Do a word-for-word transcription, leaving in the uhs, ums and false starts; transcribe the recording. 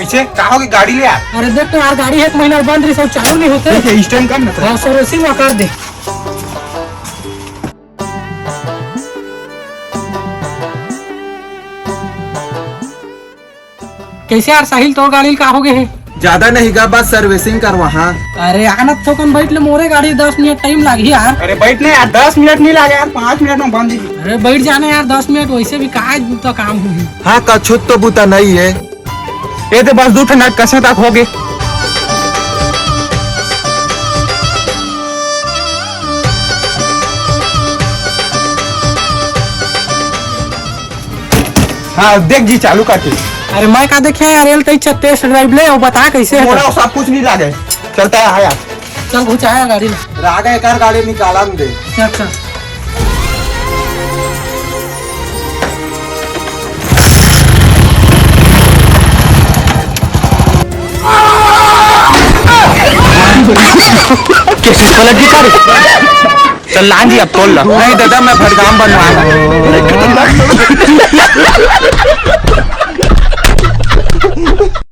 पीछे का होगे, गाड़ी ले आ। अरे देख तो यार, गाड़ी एक महीना बंद रही, सब चालू नहीं होते। ठीक है, इस टाइम कर ना सर। हाँ, सर्विसिंग वहाँ कर दे। कैसे यार साहिल, तोर गाड़ी ल का होगे हे? ज्यादा नहीं गा, बस सर्विसिंग करवा। हाँ। अरे आनत थोकन बैठ ले, मोरे गाड़ी दस मिनट टाइम लागही यार। अरे बैठ ना यार, दस मिनट नहीं लागे यार, पाँच मिनट में बन जाही। अरे बैठ जाना यार, दस मिनट वैसे भी का बुता काम होही। हाँ, कछु तो बुता नहीं है। ये तो बस दू ठन नट कसा तक होगे। हाँ, देख जी, चालू करके। अरे मैं का देखिया यार, एल तई टेस्ट ड्राइव ले, वो बता कैसे है। मोला सब कुछ नहीं लागे, चलता है यार। चल घुचाया गाड़ी ला। रागा एकर गाड़ी निकालन दे। अच्छा, अच्छा। कैसे पलट गई कार? चल लान जी, अब तोल ला। नहीं दादा, मैं भटगाम बनवाया।